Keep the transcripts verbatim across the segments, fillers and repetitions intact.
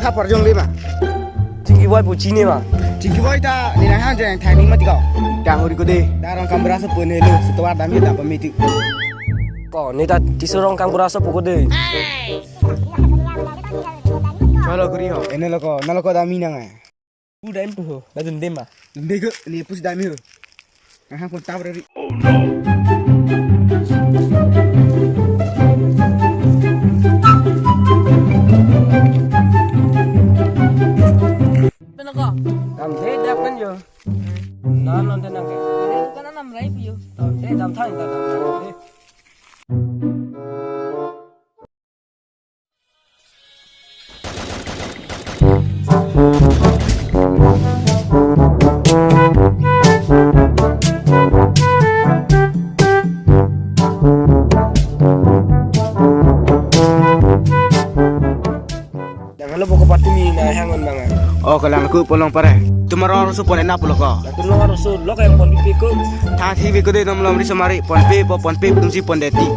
Khapar jong le ma. Chingki voi pu chini ma. Chingki voi ta ne nang hang jeng thai ning mati ko. Kang uri ko de. Da Rongkang Bura asopo ne lo, setovar damji da pamiti. Ko ne ta Tisso Rongkang Bura asopo ko de. Cholo guri ho. Ene lo ko, na lo ko dam-i nang ai. Pu dam pu ho, na dun dem ma. Dun de ko, ne pusi dam-i ho. Aha, pon tab rari. Pena ko? Dam the dap kan yo. Nan non tenang ke. Kan nam rai pu yo. Dam the dam thang dam thang. Dang halo boko patumi na hangon bang. Oh, kalang ku polong pare. Tomorrow aroso pon ena pulo ko. Tomorrow aroso lok yang pon pipi ko. Tha thi bi ko de nom lom ri somari pon pe po pon pe tum si pon deti.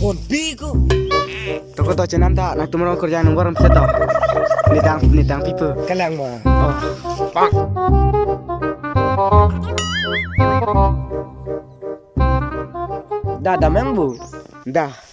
Pon pe ko. Toko to chenam ta, nang tomorrow kerja nang warung pisa to. Nitang, nitang pipo. Kalang ma. Oh. Da damang bu. Da.